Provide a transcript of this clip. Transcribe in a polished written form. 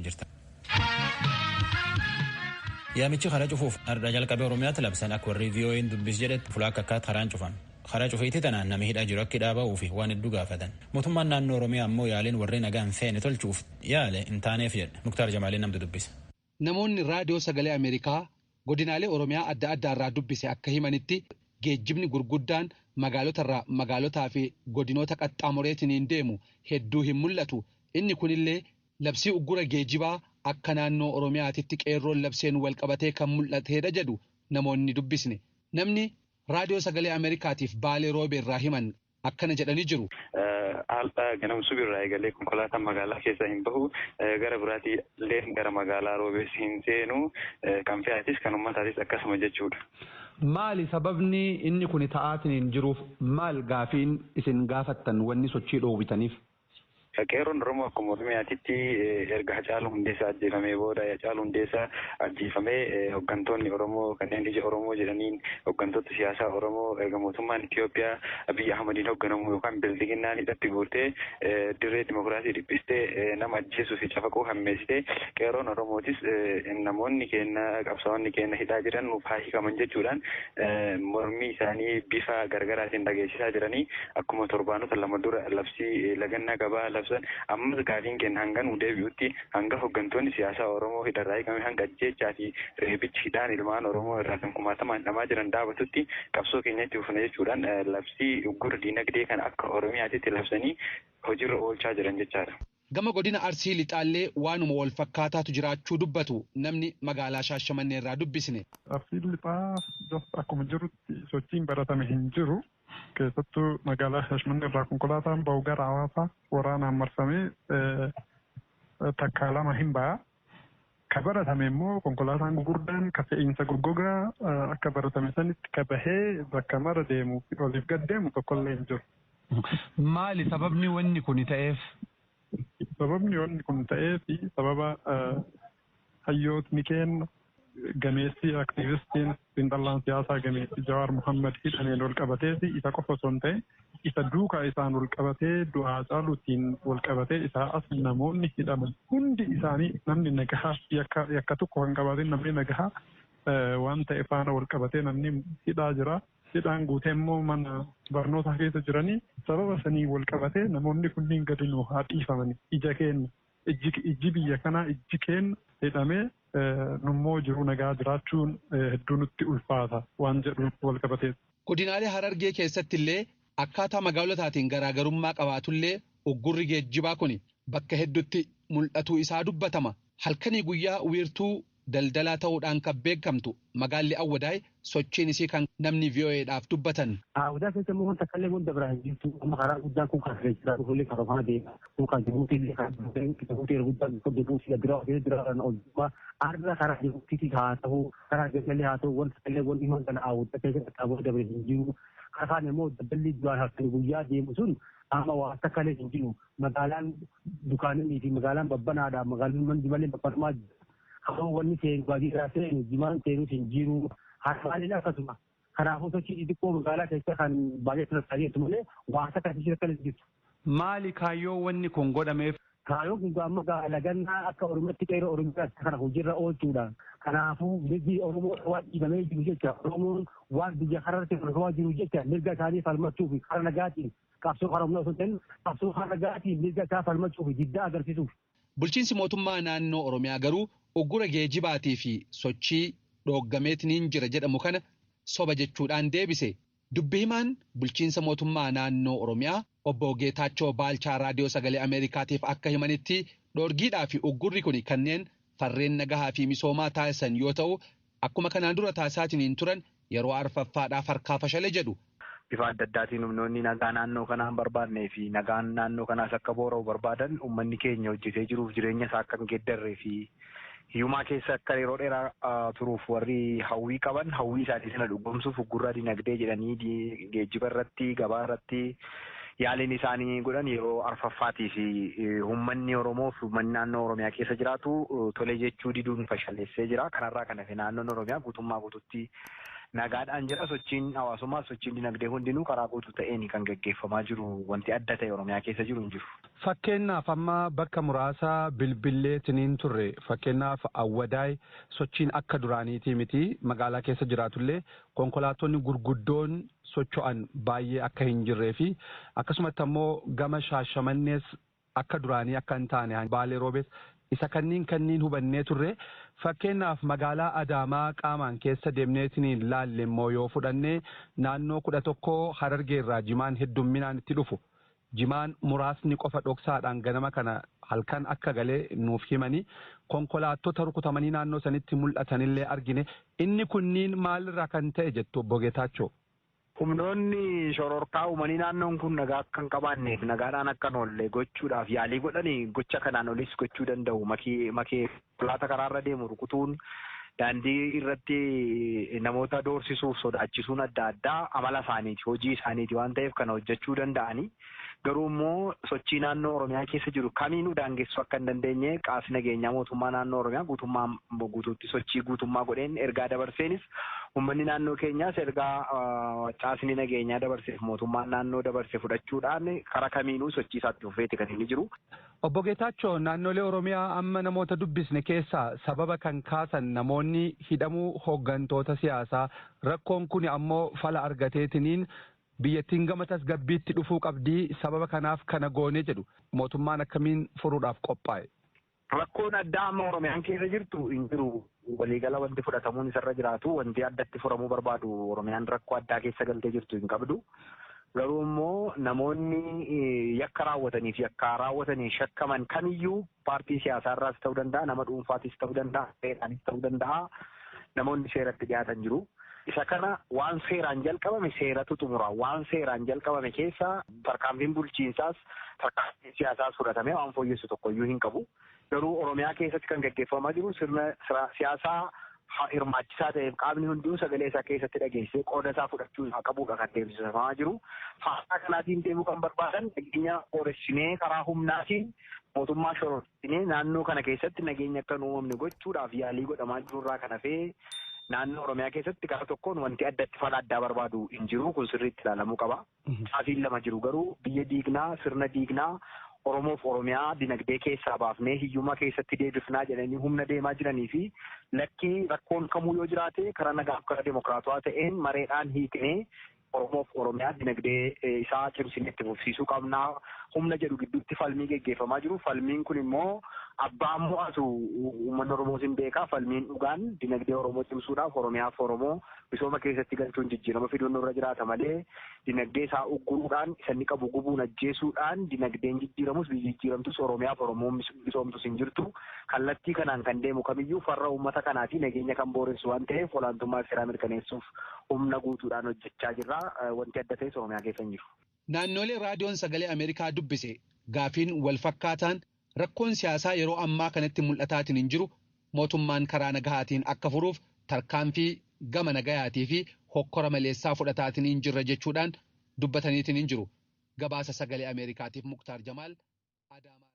Jirta. Yaamichi karaa cufuuf har'a jalqabee Oromiyaatti labsan akka warri VOA'n dubbis jedhetti fulaa akka akkaatti karaan cufan. Karaa cufiitti tanaan namni hidhaa jiru akka hidhaa ba'uu fi waan hedduu gaafatan. Mootummaan naannoo Oromiyaa ammoo yaaliin warreen nagaa hin feene tolchuuf yaale hin taaneef jedhe. Muktaar Jamaaliin namtu dubbise. Namoonni raadiyoo sagalee Ameerikaa godinaalee Oromiyaa adda addaarraa dubbise akka himanitti geejjibni gurguddaan magaalotarraa magaalotaa fi godinoota qaxxaamureetiin deemu hedduu hin mul'atu. Inni kunillee labsii uggura geejjibaa akka naannoo Oromiyaatitti qeerroon labseen wal qabatee kan mul'ateedha jedhu namoonni dubbisne. Namni raadiyoo sagalee Ameerikaatiif Baalee Roobee irraa himan akkana jedhanii jiru. Al'a ganamsuu irraa eegalee konkolaataan magaalaa keessa hin bahu, gara biraatii illee gara magaalaa Roobees hin seenu, kan fe'atis kan uummataatis akkasuma jechuudha. Maali sababni inni kun ta'aatiin jiruuf, maal gaafiin isin gaafattan wanni sochii dhoowwitaniif? Qeerroon Oromoo akkuma Oromiyaatitti erga Hacaaluu Hundeessaa ajjeefamee booda, Hacaaluu Hundeessaa ajjeefamee, hooggantoonni Oromoo kanneen ija Oromoo jedhaniin hooggantoota siyaasaa Oromoo erga mootummaan Itoophiyaa Abiyyi Ahmadiin hoogganamu yookaan Bildiginnaan hidhatti guurtee dirree dimokiraasii dhiphistee nama ajjeesuu fi cafaquu hammeessitee, qeerroon Oromootis namoonni keenya, qabsaa'onni keenya hidhaa jiran nuuf haa hiikaman jechuudhaan mormii isaanii bifa gargaraatiin dhageessisaa jiranii, akkuma torbaanota 2 dura labsii lagannaa gabaa labsan, ammas gaafiin keenya hanga nu deebi'utti, hanga hooggantoonni siyaasaa Oromoo hidharraa hiikame, hanga ajjeechaa fi reebichi hidhaan ilmaan Oromoo irraa kan kumaatamaan hidhamaa jiran dhaabatutti qabsoo keenya itti fufna jechuudhaan labsii uggura diinagdee kan akka Oromiyaatitti labsanii hojiirra oolchaa jiran jechaadha. Gama godina Arsii Lixaallee waanuma wal fakkaataatu jiraachuu dubbatu namni magaalaa Shaashamannee irraa dubbisne. Arsiin Lixaa akkuma jirutti sochiin baratame hin jiru. Keessattuu magaalaa Shaashamannee irraa konkolaataan bahu gara Hawaasaa waraanaan marsamee takkaa lama hin ba'a. Ka baratame immoo konkolaataan gurguddaan ka fe'iinsa goggogaa akka baratame sanitti ka bahee bakka mara deemu oliif gad deemu tokkollee hin jiru. Maali sababni wanni kun ta'eef? Sababni wanni kun ta'eef sababa hayyootni keenya gameessi aktiivistiin xiinxallaan siyaasaa gameessi Jawaar Muhammad hidhameen wal qabatee fi isa qofa osoo hin ta'in isa duukaa isaan wal qabatee du'aa Hacaaluutiin wal qabatee isaa as namoonni hidhaman hundi isaanii namni nagahaa yakka tokko kan qabaatin, namni nagahaa waan ta'e faana wal qabatee namni hidhaa jira. Hidhaan guutee immoo mana barnootaa keessa jiranii, sababa sanii wal qabatee namoonni kunniin gadi nu haa dhiifamani, ija keenya, ijji biyya kanaa, ijji keenya hidhamee nummoo jiru nagaa jiraachuun hedduu nutti ulfaata waan jedhu wal qabatee. Godinaalee Harargee keessatti illee akkaataa magaalotaatiin garaagarummaa qabaatullee uggurri geejjibaa kun bakka hedduutti mul'atuu isaa dubbatama. Halkanii guyyaa wiirtuu daldalaa ta'uudhaan kan beekamtu magaalli Awwadaay sochiin isii kan namni VOAdhaaf dubbatan. Awwadaa keessa immoo wanta kallee wanta biraa hin jirtu. Amma karaa guddaan kun kan jira, dhufuullee karaa kana deema. Kun kan Jibuutii illee, kan Jibuutii guddaan kun Jibuutii biraa hojii jira kan oolmaa arra karaa Jibuutii haa ta'u, karaa Jallee haa ta'u, wanta kallee wanti himan kana Awwadaa keessa qaxxaamuree dabre hin jiru. Karaan immoo daldalli duraan halkan guyyaa deemu sun amma waa takka illee hin jiru. Magaalaan dukaanonni fi magaalaan babbanaadha. Magaalaan manni malee babbanumaa jira. Hamma wanni seenu baadiyyaa seenu jimaan seenus hin jiru. Harmaaleen akkasuma. Kanaafuu sochii xixiqqoo magaalaa keessa kan baay'ee tajaajiltu malee waa takka ishee akka jirtu. Maali kaayyoo wanni kun godhameef? Kaayyoon kun amma lagannaa akka Oromootti qeerroo Oromiyaa kana hojiirra oolchuudha. Kanaafuu mirgi Oromoo waan dhiibamee jiru jecha, Oromoon waan biyya kanarratti falmamaa jiru jecha, mirga isaanii falmachuuf karaa nagaatiin, qabsoo karaa humnaa osoo hin ta'in qabsoo karaa nagaatiin mirga isaa falmachuuf diddaa agarsiisuuf. Bulchiinsi mootummaa naannoo Oromiyaa garuu uggura geejjibaatii fi sochii dhooggameetiin jira jedhamu kana soba jechuudhaan deebise. Dubbi himaan bulchiinsa mootummaa naannoo Oromiyaa obbo Geetaachoo Baalchaa raadiyoo sagalee Ameerikaatiif akka himanitti dhoorgiidhaa fi uggurri kun kanneen farreen nagahaa fi misoomaa taasisan yoo ta'u, akkuma kanaan dura taasisaatiin turan yeroo arfaffaadhaaf harkaa fashale jedhu. Bifa adda addaatiin humnoonni nagaa naannoo kanaa hin barbaadnee fi nagaan naannoo kanaas akka boora'u barbaadan uummanni keenya hojjetee jiruuf jireenya isaa akka hin geeddarree fi hiyyummaa keessa akka yeroo dheeraa turuuf warri hawwii qaban hawwii isaanii sana dhugoomsuuf uggurraa dinagdee jedhanii geejjiba irratti, gabaa irratti yaaliin isaanii godhan yeroo arfaffaatii fi uummanni Oromoo fi uummanni naannoo Oromiyaa keessa jiraatu tole jechuu diduun fashaleessee jira. Kanarraa kan hafe naannoon Oromiyaa guutummaa guututti Nagaadhaan jira sochiin hawaasummaa sochiin dinagdee hundinuu karaa guutuu ta'een kan gaggeeffamaa jiru wanti adda ta'e Oromiyaa keessa jiru hin jiru. Fakkeenyaaf amma bakka muraasa bilbilleetiniin turre fakkeenyaaf Awwadaay sochiin akka duraaniitii miti magaalaa keessa jiraatullee konkolaattonni gurguddoon socho'an baay'ee akka hin jirree fi akkasumatti ammoo gama Shaashamannees akka duraanii akka hin taane Baalee Roobees isa kanniin hubannee turre fakkeenyaaf magaalaa Adaamaa qaamaan keessa deemneetiniin laalle immoo yoo fudhanne naannoo 11 Harargeerraa jimaan heddumminaan itti dhufu jimaan muraasni qofa dhoksaadhaan ganama kana halkan akka galee nuuf himanii konkolaattota rukutamanii naannoo sanitti mul'atanillee argine inni kunniin maalirraa kan ta'e jettu obbo Geetaachoo. Humnoonni shororkaa uumanii naannoon kun nagaa akka hin qabaanneef nagaadhaan akka hin oolle gochuudhaaf yaalii godhanii gocha kanaan olis gochuu danda'u. Makee konkolaataa karaarra deemu rukutuun daandii irratti namoota doorsisuuf sodaachisuun adda addaa amala isaaniiti hojii isaaniiti waan ta'eef kana hojjechuu danda'anii. Garuu immoo sochii naannoo Oromiyaa keessa jiru kamiinuu daangessuu akka hin dandeenye qaasni nageenyaa mootummaa naannoo Oromiyaa guutummaa guutuutti sochii guutummaa godheen ergaa dabarseenis uummanni naannoo keenyaas ergaa caasni nageenyaa dabarseef mootummaan naannoo dabarse fudhachuudhaan karaa kamiinuu sochii isaatti fufeeti kan inni jiru. Obbo Geetaachoo naannolee Oromiyaa amma namoota dubbisne keessaa sababa kan kaasan namoonni hidhamuu hooggantoota siyaasaa rakkoon kun ammoo fala argateetiniin biyyattiin gama tasgabbiitti dhufuu qabdii sababa kanaaf kana goone jedhu mootummaan akkamiin furuudhaaf qophaa'e. Rakkoon addaa amma Oromiyaan keessa jirtu hin jiru. Waliigala wanti fudhatamuun isarra jiraatu wanti addatti furamuu barbaadu Oromiyaan rakkoo addaa keessa galtee jirtu hin qabdu. Garuu immoo namoonni yakka raawwataniif yakka raawwatanii shakkaman kamiyyuu paartii siyaasaarraas ta'uu danda'a, nama dhuunfaatis ta'uu danda'a, seeraanis ta'uu danda'a. Namoonni seeratti dhiyaatan jiru. Isa kana waan seeraan jalqabame seeratu xumura. Waan seeraan jalqabame keessa tarkaanfiin bulchiinsaas tarkaanfiin siyaasaas fudhatamee waan fooyyessu tokkoyyuu hin qabu. Garuu Oromiyaa keessatti kan gaggeeffamaa jiru sirna siyaasaa hirmaachisaa ta'eef qaamni hunduu sagalee isaa keessatti dhageessee qooda isaa fudhachuu isaa qabudha kan deemsifamaa jiru. Faallaa kanaatiin deemuu kan barbaadan nageenya qoressinee karaa humnaatiin mootummaa shororsinee naannoo kana keessatti nageenya akka hin uumamne gochuudhaaf yaalii godhamaa jirurraa kan hafee naannoo Oromiyaa keessatti karaa tokkoon wanti addatti fala addaa barbaadu hin jiru kun sirriitti ilaalamuu qaba. Caafiin lama jiru garuu biyya diignaa sirna diignaa Oromoof Oromiyaa dinagdee keessaa baafnee hiyyummaa keessatti deebifnaa jedhanii humna deemaa jiranii fi lakkii rakkoon kamuu yoo jiraate karaa nagaaf karaa demokiraatawaa ta'een mareedhaan hiiknee Oromoof Oromiyaa dinagdee isaa cimsinee itti fufsiisuu qabnaa humna jedhu gidduutti falmii geggeeffamaa jiru. Falmiin kun immoo abbaan mo'atu uummanni Oromoos hin beekaa. Falmiin dhugaan dinagdee Oromoo cimsuudhaaf Oromiyaaf Oromoo misooma keessatti galchuun jijjiirama fiduun nurra jiraata malee dinagdee isaa ugguruudhaan isa inni qabu gubuun ajjeesuudhaan dinagdeen jijjiiramus biyyi jijjiiramtus Oromiyaaf Oromoon misoomtus hin jirtu. Kallattii kanaan kan deemu kamiyyuu farra uummata kanaafi nageenya kan booressu waan ta'eef olaantummaa seeraa mirkaneessuuf humna guutuudhaan hojjechaa jirra. Wanti adda ta'es Oromiyaa keessa hin jiru. Naannolee raadiyoon sagalee Ameerikaa dubbise gaafiin wal fakkaataan rakkoon siyaasaa yeroo ammaa kanatti mul'ataatiin hin jiru mootummaan karaa nagahaatiin akka furuuf tarkaanfii gama nagahaatii fi hokkora maleessaa fudhataatiin hin jirra jechuudhaan dubbataniitiin hin jiru. Gabaasa sagalee Ameerikaatiif Muktaar Jamaal Adaamaa.